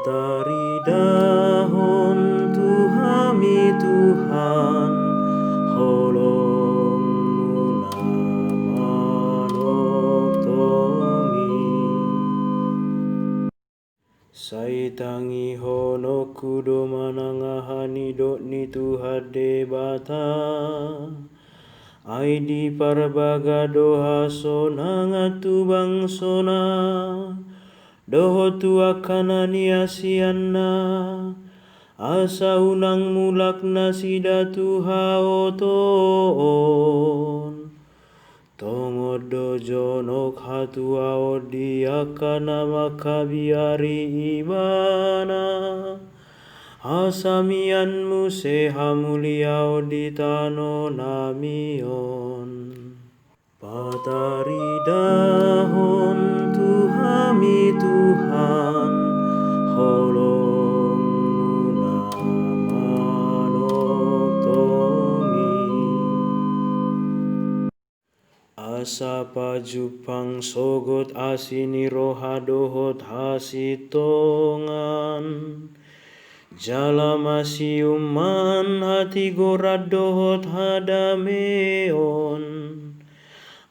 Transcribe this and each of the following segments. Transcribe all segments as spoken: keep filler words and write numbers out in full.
Taridahon tu hami Tuhan, holongmu na manongtongi. Sai tangihononku do manang aha nidok ni Tuhan Debata. Ai diparbaga do hasonangan tu bangsona, dohot tu angka na niasianna, asa unang mulak nasida tu haotoon. Tongon do jonok hatuaon di angka na mangkabiari ibana, asa mian muse hamuliaon di tano nami on. Pataridahon tu hami Tuhan, holongmu na manongtongi. Asa pajumpang sogot asi ni roha dohot hasintongan, jala masiuman hatigoran dohot hadameon,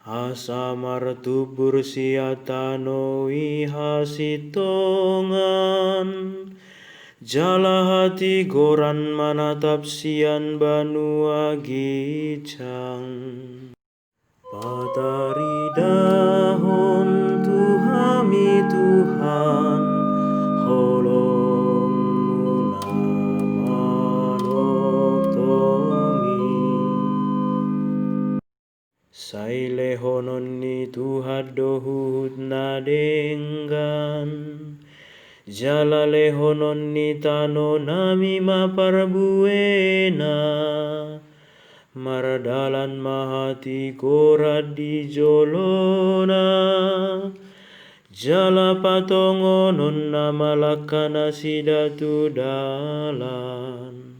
asa martumbur sian tano i hasintongan, jala hatigoran manatap sian banua ginjang. Pataridahon tu hami Tuhan, holongmu na manongtongi. Sai lehonon ni Tuhan do huhut na denggan, jala lehonon ni tano nami ma parbuena. Mardalan ma hatigoran di jolona, jala patongononna ma langka nasida tu dalan.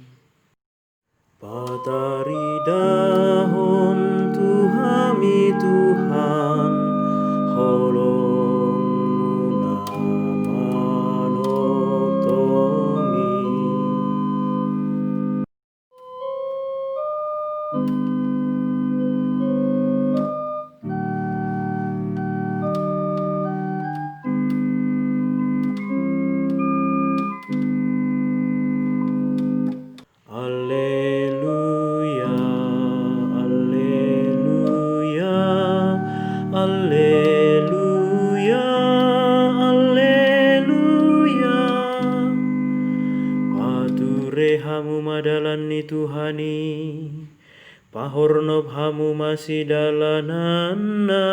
Pataridahon tu hami Tuhan, holongmu na manongtongi. Alleluia, alleluia, alleluia, alleluia. Pature hamu ma dalan ni Tuhan i, pahornop hamu ma sidalananna,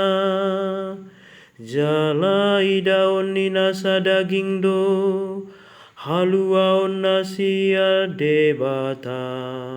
jala idaon ni nasa daging do haluaonna sian Debata.